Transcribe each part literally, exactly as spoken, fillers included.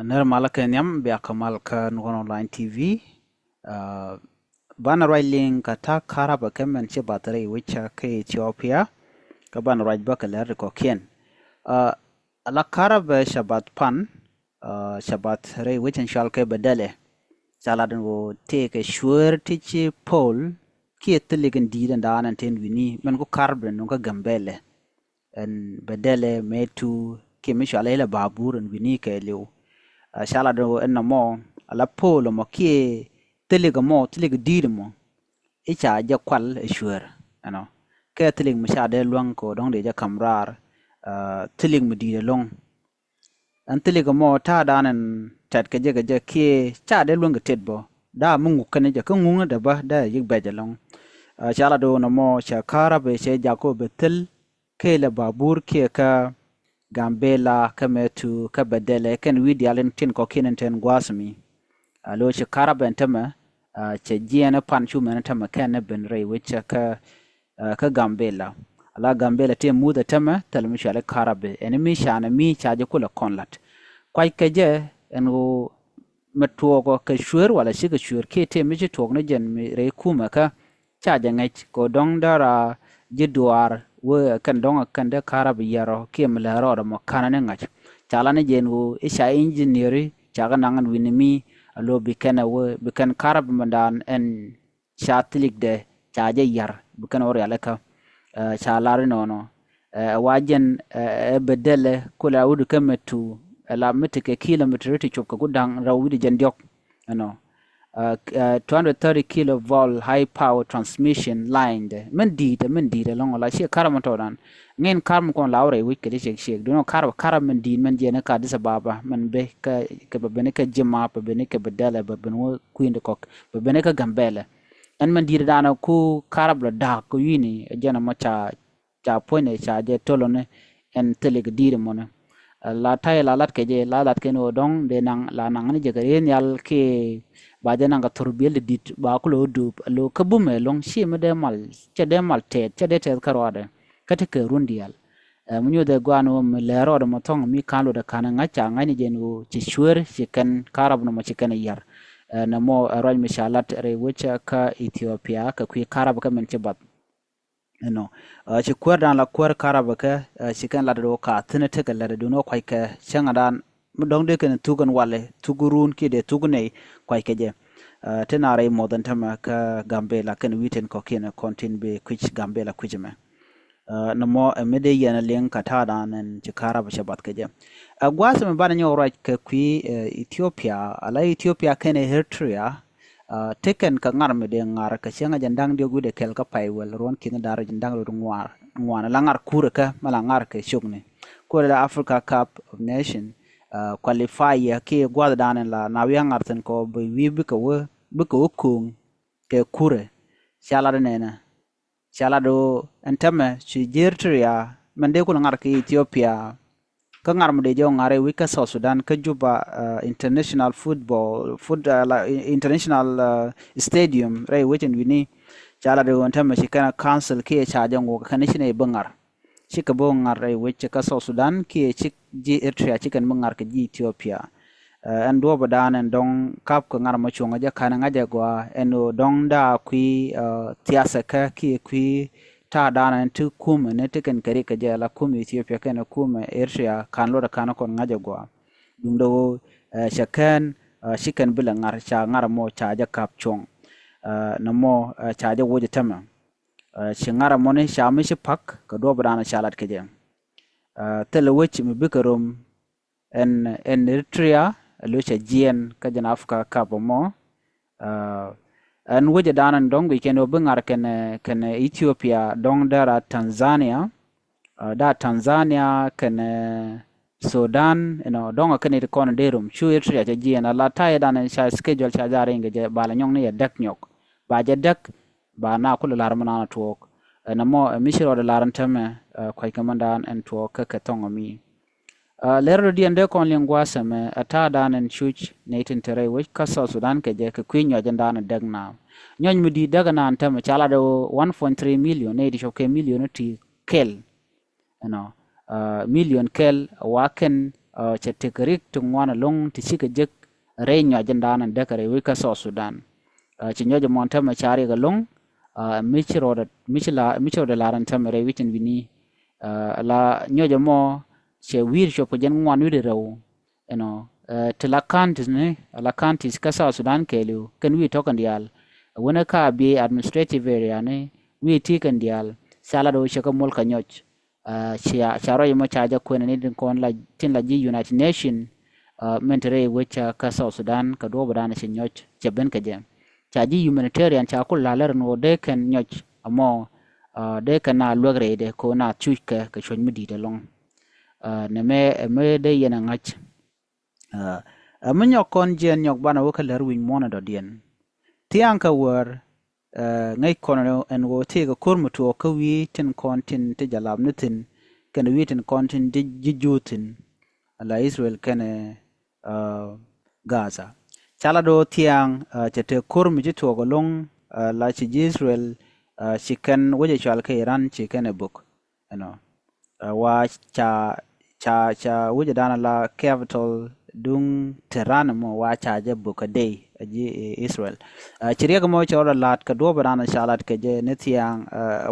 Nɛr malä kɛ nhiam, bia kɛ mal kä Nuɔn Online T V. Banɛ ruac liŋ kɛ ta̱a̱ karabɛ kɛ mɛn ci bath rɛy wecä kä Ethiopia. Kä banɛ ruac bä kɛ lɛr ti kɔ̱kiɛn. Ala karabɛ cɛ bath pan, cɛ bath rɛy wecä in cɔal kɛ Bedele. Ca lat in ɣöö tëëkɛ cuëër ti ci pol kiɛ thilik in di̱i̱t in da̱a̱n in tin wi̱ni mɛn ku karabɛ nuŋ kä Gambɛlɛ. Ɛn Bedele, Metu kiɛ mi cɔal ilɛ Babur in wi̱ni kɛɛliw. Ca lat in ɣöö ɛn nɔmɔ ala pol mɔ kiɛ thilik mɔ, thilik di̱i̱t mɔ i̱ ca jɛ kual ɛ cuëër ɛnɔ. Kɛ thilik mi ca dee luäŋ kɛ ɣöö dɔ̱ŋ dee jɛ ka̱m raar, thilik mi di̱i̱t ɛlɔ̱ŋ. Ɛn thilik mɔ ta̱a̱ da̱a̱n ɛn tɛt kɛ jɛ kɛ jɛ kiɛ ca dee luäŋ kɛ tet bä. Da̱a̱ mi ŋuk kɛn jɛ kä ŋukni dee bä dee yik bɛc ɛlɔ̱ŋ. Ca lat ɣöö nɔmɔ cɛ karabɛ cɛ jak ɣöö bɛ thil kɛ ilɛ Babur kiɛ kä Gambɛla kä Metu kä Bedele kɛn wi̱i̱ diaal in tin kɔ̱kiɛn in tɛn gua̱a̱th mi. Alo ci karabɛ ɛn tämɛ, cɛ jiɛɛn ɛ pan cu mɛn ɛ tämɛ kɛn ɛ ben rɛy wecä kä kä Gambɛla. Ala Gambɛla tëë muth ɛ tämɛ thil mi cuali karabɛ ɛn mi canɛ mi ca jɛ kulɛ kɔn lat. Kuac kɛ jɛ ɛn ɣöö mi tuɔɔkɔ kɛ cuëër wala cikɛ cuëër kiɛ tëë mi ci tuɔɔk ni jɛn mi rɛy kumɛ kä ca jɛ ŋäc kɛ ɣöö dɔ̱ŋ dee ra ji̱ duaar wee kɛn dɔ̱ŋ ɛ kɛn dee karabɛ yɛrɔ kiɛ mi lɛ rɔɔdɛ mɔ ka̱nɛ ni ŋa̱c. Ca la ni jɛn ɣöö i̱ ca injiniɛri ca kɛ naŋ ɛn wi̱ni mi alo bi kɛn ɛ wee bi kɛn karabɛ mi da̱a̱n ɛn ca thilikdɛ ca jɛ yar bi kɛn ɣöö rialikä. Ca lar inɔnɔ ɛ wa jɛn ɛ Bedele kulɛ a wut kä Metu ɛ la mi tekɛ kilometer ti cop kɛ ku da̱ŋ rɛw wi̱cdɛ jɛn diɔ̱k ɛnɔ. Two hundred thirty kilovolt high power transmission line dɛ min di̱i̱t ɛ min di̱i̱t ɛlɔ̱ŋ la ciɛ karä mi tɔɔdan. Ŋin karä mi kɔn la wä rɛy wi̱c kɛ ti ciek ciek duno karä karä min di̱i̱t min jiɛn kä Addis Ababa min ben kä kɛ bɛ ben kä Jima bɛ ben kä Bedele bɛ ben wä kui̱n di kɔk bɛ ben kä Gambɛlɛ. Ɛn mɛn di̱i̱t danɔ ku karab lɔ da̱a̱k ku yini ɛ jɛn ɛmɔ ca ca puɔ̱nydɛ ca jɛ tolɔni. Ɛn thilik di̱i̱t ɛmɔni la ta̱yɛ la lat kɛ jɛ la lat kɛn ɣöö dɔ̱ŋ dee naŋ la naŋ ni jɛ kɛ riee nhial kiɛ ba jɛ naŋ kɛ thor biɛl di di̱t ba ku lɔ dup alo kä bumɛ lo̱ŋ ci mi dee mal cɛ dee mal tɛɛt cɛ dee tɛɛt kä ruaadɛ. Kä ti kɛ run diaal. Ɛ mi nyuuth ɛ guan wä mi lɛ rɔɔdɛ mɔ thɔŋ mi ka̱n lotdɛ ka̱n ŋa̱c ca ŋa̱cni jɛn wä ci cueer ci kɛn karab nɔmɔ ci kɛn yar. Ɛ nɛ mɔ ɛ ruac mi ca lat rɛy wecä kä Ethiopia kɛ kui̱ karab kä min ci bath. Ɛnɔ ci kuäär dan la kuäär karab kɛ ci kɛn lat doo ka thin tekɛ lat dun wä kuac kɛ cäŋ dan mi dɔ̱ŋ dee kɛn thuk ɛn walɛ thuk run kiɛ dee thuk nɛy kuac kɛ jɛ. Ti na rɛy muɔth ɛn tämɛ kä Gambɛla kɛn wi̱i̱ tin kɔ̱kiɛn kɔn tin bi kui̱c Gambɛla kui̱c ɛmɛ. Nɔmɔ ɛ mi dee yɛn a liŋ kä ta̱a̱ dan ɛn ci karab cɛ bath kɛ jɛ. Ɛ gua̱a̱th ɛmɛ banɛ nyɔk ruac kɛ kui̱ Ethiopia ala Ethiopia kɛnɛ Eritrea. Ti kɛn kɛ ŋar mi dee ŋar kɛ cieŋ a jɛn da̱ŋ diɔk wi̱dɛ kɛl kä pay wɛl ruɔ̱n ki̱n da̱r jɛn da̱ŋ rot ŋuan ŋuan ala ŋar kurɛ kä mɛ la ŋar kɛ cokni. Kuɔlɛ la Africa Cup of Nation qualifier kiɛ gua̱a̱th dan ɛn la na wi̱i̱ a ŋar thi̱n kɔ bi wi̱i̱ bikɛ wä bikɛ wä ko̱o̱ŋ kɛ kurɛ. Ca lat nɛnɛ ca lat ɣöö ɛn tämɛ ci ji̱ Eritrea mɛn dee kulɛ ŋar kɛ Ethiopia. Kä ŋar mi dee jɛ ŋar rɛy wi̱c kä South Sudan kä Juba international football foot international stadium rɛy wi̱c ɛn wi̱ni. Ca lat ɣöö ɛn tämɛ ci kɛn a council kiɛ ca jɛ ŋuɔk kɛn ci nɛy bi ŋar. Cikɛ bi ŋar rɛy wec kä South Sudan kiɛ cik ji̱ Eritrea cikɛn bi ŋar kɛ ji̱ Ethiopia. Ɛn duɔ̱ɔ̱p dan ɛn dɔ̱ŋ kap kɛ ŋar mɔ cuɔ̱ŋ jɛ ka̱n ŋa̱c ɛ gɔaa ɛn ɣöö dɔ̱ŋ daa kui̱ thiathɛ kä kiɛ kui̱ ta̱a̱ dan ɛn ti kumɛ ni ti kɛn kɛ rik kɛ jɛ la kumɛ Ethiopia kɛn kumɛ Eritrea ka̱n luɔt ɛ ka̱n kɔn ŋa̱c ɛ gɔaa. Duundɛ ɣöö cɛ kɛn ci kɛn bi lɛ ŋar ca ŋar mɔ ca jɛ kap cuɔ̱ŋ. Nɛ mɔ ca jɛ woc ɛ tämɛ. Ci ŋa̱r ɛmɔni ca mi ci pak kɛ duɔ̱ɔ̱p dan ca lat kɛ jɛ. Thilɛ wec mi bikɛ rom ɛn ɛn Eritrea lo cɛ jiɛn kä jɛn Africa Cup ɛmɔ. Ɛn wec dan ɛn dɔ̱ŋ guic kɛn ɣöö bi ŋa̱r kɛn kɛn Ethiopia dɔ̱ŋ dara Tanzania. Da Tanzania kɛn Sudan inɔ dɔ̱ŋ a kɛn it kɔn dee rom cu Eritrea cɛ jiɛn a la ta̱yɛ dan ɛn ca schedule ca jaa riŋ kɛ jɛ ba la nyɔŋni yɛ däk nyɔk. Ba jɛ däk ba na kulɛ lar mi naan a tuɔɔk. Ɛn ɛmɔ ɛ mi ci rɔɔdɛ lar ɛn tämɛ kua̱c kɛ mɛn daan ɛn tuɔɔk kä kɛ thɔŋ ɛmi. Lɛr rɔ diɛn dee kɔn liŋ gua̱a̱th ɛmɛ ɛ ta̱a̱ daan ɛn cuc nɛy tin te rɛy wec kä South Sudan kɛ jɛ kɛ kui̱ nyɔc ɛn daan ɛ däk naam. Nyɔc mi di̱i̱t däk ɛn naan tämɛ ca lat ɛ ɣöö one point three million nɛy ti cɔp kɛ million ti kɛl. Ɛnɔ million kɛl wa kɛn Cɛ tekɛ rik ti ŋuan ɛlɔ̱ŋ ti cikɛ jek rɛy nyɔc in dan in dee kɛ rɛy wec kä South Sudan. Ci nyɔc ɛmɔ ɛn täämɛ ca riɛk ɛlɔ̱ŋ, mi ci rɔɔdɛ, mi ci la, mi ci rɔɔdɛ lar ɛn täämɛ rɛy wec in wi̱ni. La nyɔc ɛmɔ cɛ wi̱i̱ ti cuɔp kɛ jiɛn ŋuan wi̱i̱ ti rɛw. Ɛnɔ, ti la counties ni, la counties kä South Sudan kɛɛliw kɛn wi̱i̱ tɔ̱ kɛn diaal. Wänɛ ka bi administrative area ni wi̱i̱ ti kɛn diaal. Ca lat ɣöö cɛ kɛ mol kɛ nyɔc. Ca, ca ruac ɛmɔ ca jɛ kuɛn ni tin kɔn la, tin la ji̱ United Nation, min te rɛy wec kä South Sudan kɛ duɔ̱ɔ̱p ɛ dan cɛ nyɔc cɛ ben kɛ jɛ. Ca ji̱ humanitarian ca ku la̱r lɛ rin ɣöö dee kɛn nyɔc ɛmɔ, dee kɛn na luäk rɛydɛ kɛ ɣöö na cuc kɛ kɛ cuɔ̱c mi di̱i̱t ɛlɔ̱ŋ. Nɛmɛ ɛ mi dee yɛn ɛ ŋa̱c. Ɛ mi nyɔk kɔn jiɛn nyɔk banɛ wä kä lär wi̱ny muɔ̱ɔ̱n ɛ dɔ̱diɛn. Thia̱a̱ŋ kä wäär, ŋäc kɔn ɛn ɣöö tëëkɛ ko̱r mi tuɔɔk kä wi̱i̱ tin kɔn tin ti jalap ni thi̱n kɛnɛ wi̱i̱ tin kɔn tin ji̱ juuth thi̱n, la Israel kɛnɛ Gaza. Ca la do̱ thia̱a̱ŋ, cɛ te ko̱r mi ci tuɔɔk ɛlɔ̱ŋ, la ci ji̱ Israel, ci kɛn wec ɛ cual kɛ Iran ci kɛn ɛ bök. Ɛnɔ, wa ca, ca, ca wec ɛ dan la capital duŋ Tehran mɔ wa ca jɛ bök kɛ dee ɛ ji̱ Israel. Ci riɛk mɔ cɛ rɔ lat kɛ duɔ̱ɔ̱p ɛ dan ca lat kɛ jɛ ni thia̱a̱ŋ,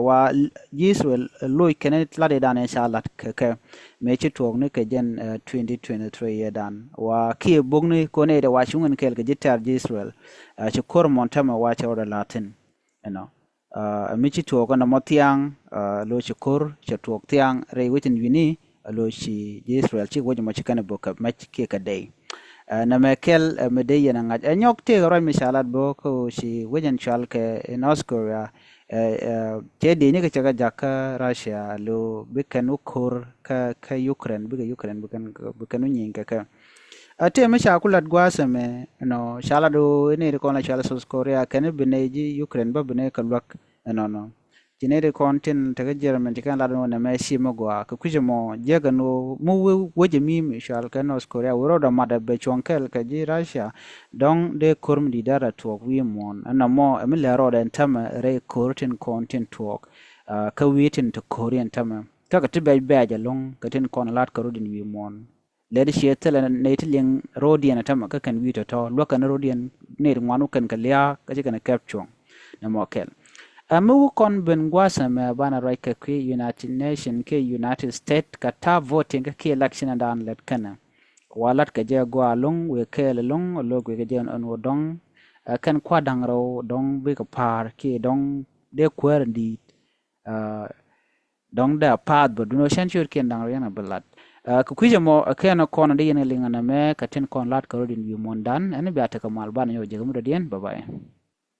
wa ji̱ Israel loc kɛn lat ɛ dan ca lat kɛ kɛ. Mëë ci tuɔɔk ni kɛ jɛn twenty twenty-three yɛ dan wa kiɛ bok ni kɔn ɛ dee wa cuŋ in kɛɛl kɛ ji̱ tɛ̈r ji̱ Israel. Ci ko̱r mɔn täämɛ wa cɛ rɔ lat thi̱n. Ɛnɔ, ɛ mi ci tuɔɔk ɛn ɛmɔ thia̱a̱ŋ, lo ci ko̱r cɛ tuɔɔk thia̱a̱ŋ rɛy wec in wi̱ni, lo ci ji̱ Israel ci wec ɛmɔ ci kɛn ɛ bök kɛ mɛc kiɛ kɛ dee. Nɛmɛ kɛl ɛ mi dee yɛn ɛ ŋa̱c ɛ nyɔk tëëkɛ ruac mi ca lat bä kä ɣöö ci wec in cual kɛ North Korea, cɛ dee ni kɛ cɛ kɛ jak kä Russia lo bi kɛn wä ko̱r kä, kä Ukraine, bikɛ Ukraine bi kɛn, bi kɛn wä nyieny kɛ kɛ. A tëë mi ca ku lat gua̱a̱th ɛmɛ, ɛnɔ, ca lat ɣöö i̱ nɛy ti kɔn la cɔal South Korea kɛn i̱ bi nɛy ji̱ Ukraine bä bi nɛy kɛ luäk ɛnɔnɔ. Ci nɛy ti kɔn tin tekä Germany ci kɛn lat ɛn ɣöö nɛmɛ ci mi gɔaa kɛ kui̱c ɛmɔ jiäk ɛn ɣöö mi wec, wec ɛmi mi cɔal kɛ North Korea wec rɔɔdɛ mat ɛ bɛ cuɔ̱ŋ kɛl kɛ ji̱ Russia. Dɔ̱ŋ dee ko̱r mi di̱i̱t dee rɔ tuɔɔk wi̱i̱ muɔ̱ɔ̱n ɛn nɔmɔ ɛ mi lɛ rɔɔdɛ ɛn täämɛ rɛy ko̱r tin kɔn tin tuɔɔk. Kä wi̱i̱ tin te ko̱r yɛn täämɛ kä kɛ ti bɛc bɛ̈ɛ̈c ɛlɔ̱ŋ kɛ tin kɔn lat kɛ rɔɔdɛ wi̱i̱ muɔ̱ɔ̱n. Lɛt ciɛ thilɛ nɛy ti liŋ ro̱o̱diɛn ɛ tämɛ kä kɛn wi̱i̱ tɔ̱tɔ̱ luäk kɛn ro̱o̱diɛn nɛy ti ŋuan wä kɛn kɛ lia̱a̱ kä ci kɛn ɛ kɛp cuɔ̱ŋ. Nɛ mɔ kɛl ɛ mi wä kɔn ben gua̱a̱th ɛmɛ banɛ ruac kɛ kui̱ United Nation kiɛ United State kɛ ta̱a̱ voting kä kiɛ election ɛ daan lɛt kɛnɛ. Wa lat kɛ jɛ gɔaa lo̱ŋ wëë kɛɛl lo̱ŋ ɛ lo̱k wëë kɛ jɛ ɛn wä dɔ̱ŋ. Ɛ kɛn kua̱r da̱ŋ rɛw dɔ̱ŋ bikɛ pa̱a̱r kiɛ dɔ̱ŋ dee kuäär in di̱i̱t. Dɔ̱ŋ dee a path bä duno cɛn ciötkiɛn da̱ŋ rɛw yɛn a bi lat. Kɛ kui̱c ɛmɔ ɛ kɛn ɛ kɔn ɛ dee yɛn kɛ liŋ ɛn ɛmɛ kɛ tin kɔn lat kɛ rɔ̱diɛn wi̱i̱ muɔ̱ɔ̱ndan ɛn bia tekɛ mal banɛ nyɔk jek mi dɔ̱diɛn. Bye bye.